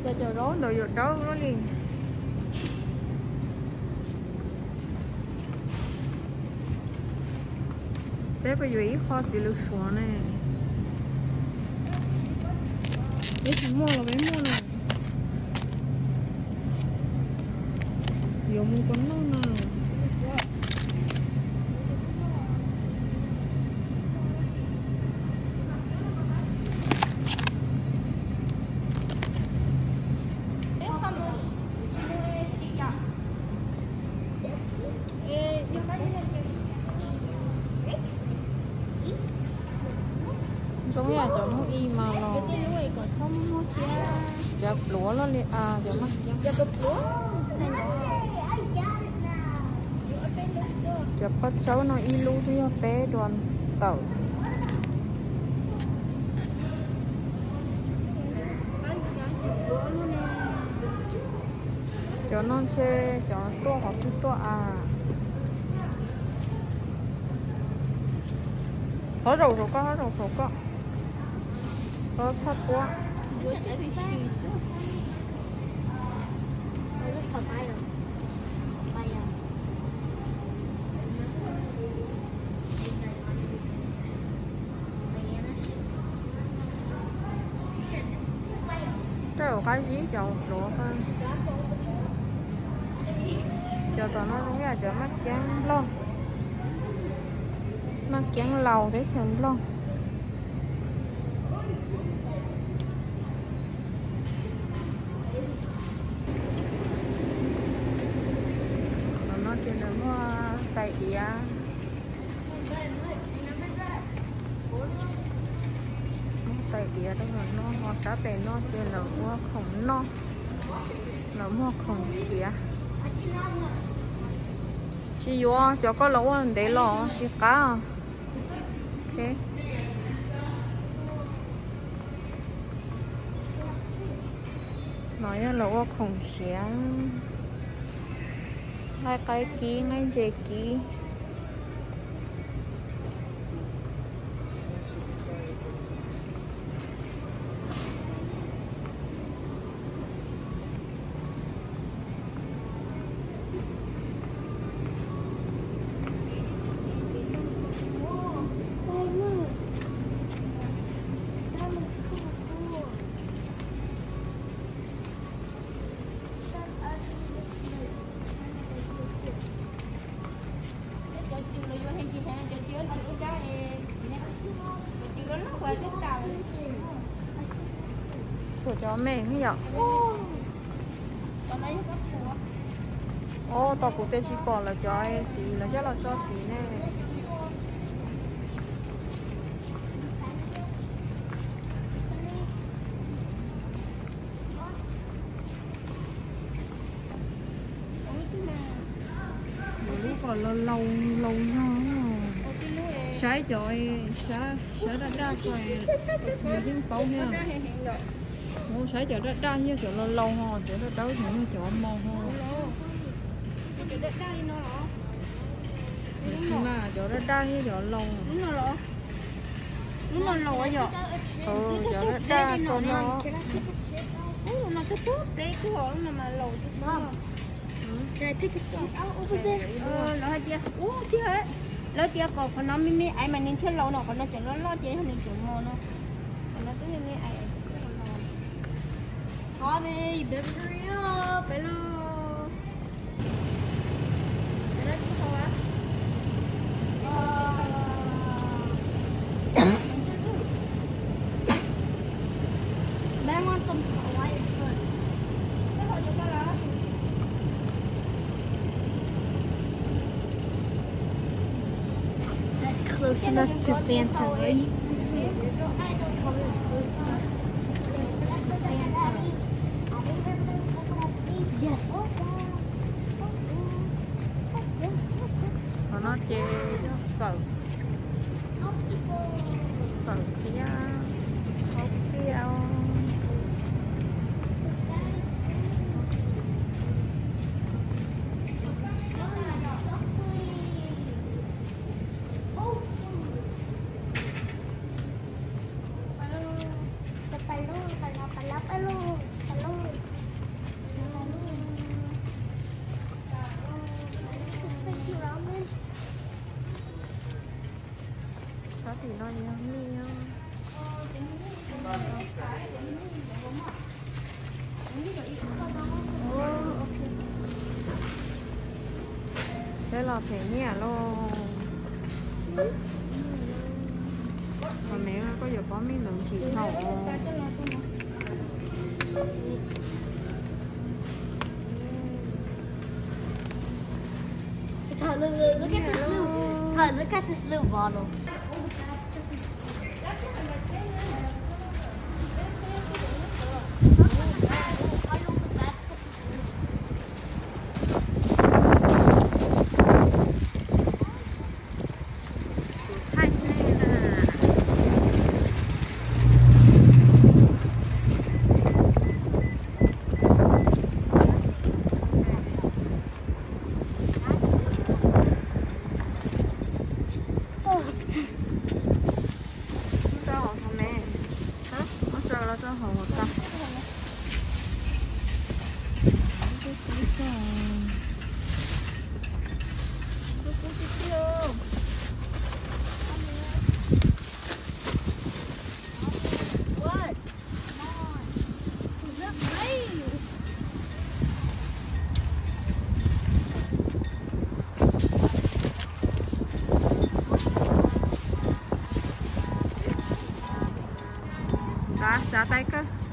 Cov zaub ntawd yuav dawb luaj li. Peb puas yuav ib qho txiv lws suav ne? Peb tsis muaj los peb muaj na. Yuav mus kom noj na. Zoo yam cov Hmoob Ib mas los. Cov pluav loj li a, cov maj kiab. Cov pob tsawb no ib lub twb yog peb duas tawm. Cov no ntshe cov tuaj qhov twg tuaj a. Thov zaum saum koj, thov zaum saum koj. Koj txhob puab. Tej zaum qab zib cov hluav. Cov tom no zoo yam cov maj kiab Nplog, maj kiab laus teb chaws Nplog. Tom no ces lawv muaj tais diav, muaj tais diav rau tom no, ho sab pem no ces lawv ua khoom noj, lawv muag khoom siav. Tsis yuav, cov koj los ua ntev los tsis qab. No yog lawv ua khoom siav, nqaij qaib kib, nqaij ntses kib. Cov cws los yuav heev tsis heev, cov cws tsis ua dab, cov cws loj loj ua twb tas. Tshuav cov me ne yom. Os, tos kuv tes tsis pom lawv cov tid, lawv coj los tso tid ne. Lub kom laus laus laus zog. Saib cov, saib daj daj ko, yeej paub thiab. Saib cov daj daj yog cov laus laus ho, cov dawb dawb yog cov mos ho. Tsis mas cov daj daj yog cov laus. Lub no laus yom. Cov daj daj ko no. Lub no twb tub pleb kiag, lub no mas laus tiag. Lawv hais tias ub tiag, lawv tias kom qhov no me me aiv mas nws thiaj laus no, qhov no tseem loj loj ces yog nws tseem mos no. Qhov no twb me me aiv. Tommy, you better hurry up, hello. Bang on some Hawaiian food. That's close enough to Phantom, right? Yes. Qhov no ces yog kawm, kawm thiab, khaub tiaj. Tim no yog mij. Peb los them nyiaj lauj. Qhov me koj yuav pob mij ntawd nkim dhau. Look at this little, Tyler, look at this little bottle. Muab rau hauv me. Muab rau los rau hauv tag. Xav, xav tais kawg.